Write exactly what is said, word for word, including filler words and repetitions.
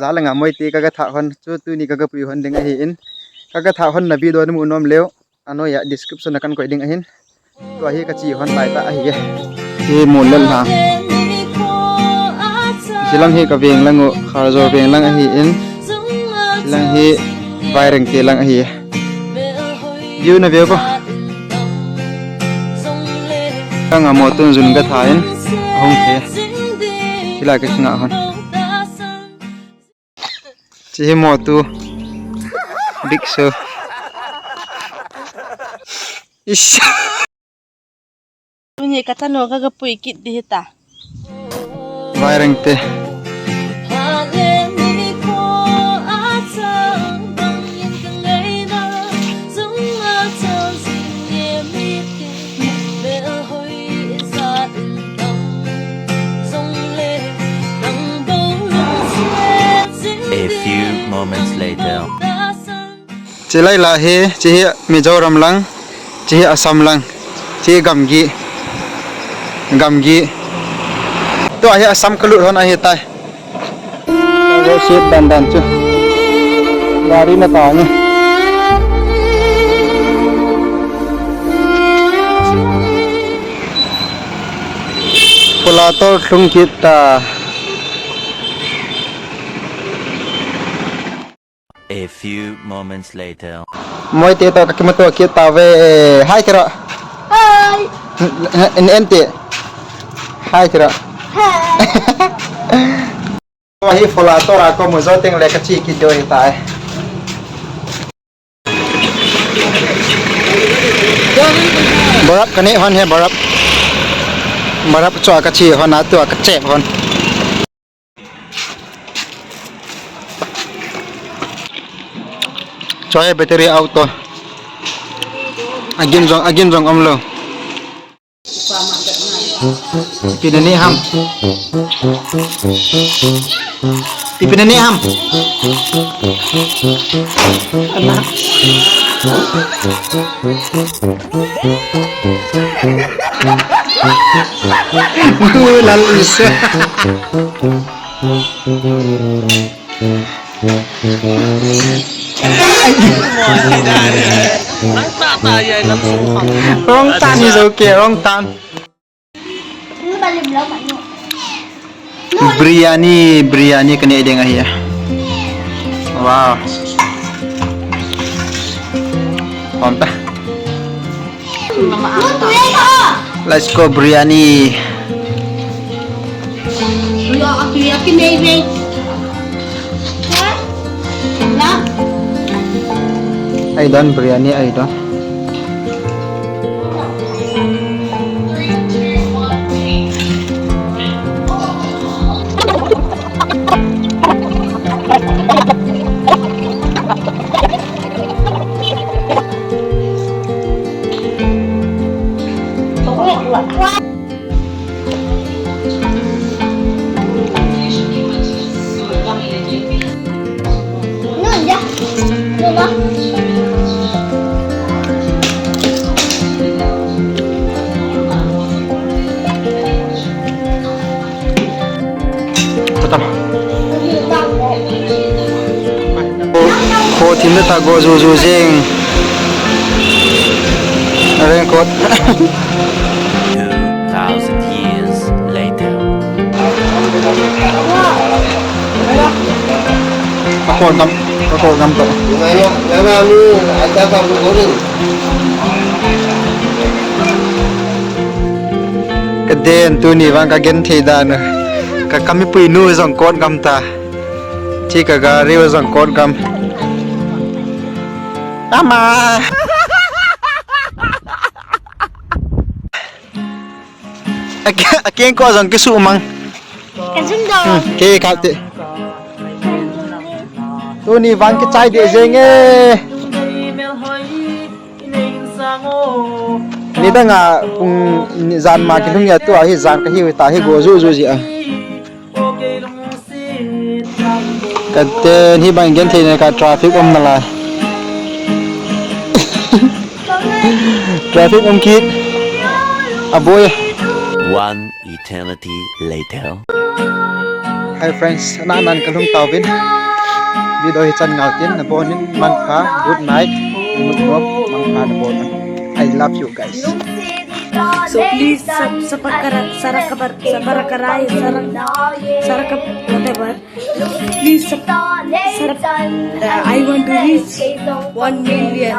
Jalanga Moite kaga thah hon chu tuni kaga pui hon ding ahin. Kaga thah hon na video namu nom leu, anoiya description a kan koi ding ahin. Tua hi kache hon lai ta ahi e. Hi Molel lang. Chilang hi kaveng lang u, Kharjo veng lang ahin. Chilang hi Vairengte lang ahi e. View na view ko. Kanga mo tun jun ka thain. Hung the. Chila ka nga hon. Chi hi mo tu. Big show. Ish. Tuni ka tanu kaga pui kit di hita. Vairengte. A few moments later. Chilai la hi, chi hi Mizoram lang, chi hi Assam lang, chi hi Gamgi, Gamgi. Tua hi Assam kalut hon ahi tai. Road side dan dan chu. Gari na ta ni. Pula to lhung kit ta. A few moments later. Moite to kakimuto kit tave. Hi, Tira. Hi. N-, n-, n-, Ente. Hi, Tira. Hi. Hi, Fola Tora ko mujo teng le kachi kit jo hitai. Barap kane hon he barap. Barap chua kachi hon atua kachep hon. Choi battery auto. Agim jong, agim jong umlou. Ipi nani ham. Ipi nani ham. Lal isa. Wrong turn is okay, wrong turn. Biryani, biryani kane ding ahi. Wow. Pom ta. Let's go biryani. Ai don biryani ai don. Kho thim le ta go ju ju jing. Raincoat. Two thousand years later. Ako gam, ako gam to. Ka den tuni vang ka gen thei dan. Ka, ka mipui nu jong kot gam ta. Thi ka gari u jong kot gam. Ama. Aki, aki ko jong kisu mang. Ka jum do. Hmm, ke ka te. Tuni vang kichai de jeng e. Nidang a pung ni jan ma kilhung ya tua hi jan ka hiu ta hi go ju ju ji a. Ka ten hi bang gen thei ne ka traffic um na lai. Traffic um kit. A boy. One eternity later. Hi friends, ana nan kalhung tauvin. Video hi chan ngau tin, nabon in mangpha, good night. Mangpha nabon. I love you guys. So please sub, subscribe, sarakhabar, sabarakarai, sarak, sarakab, whatever. Please sub, sub, uh, I want to reach one million.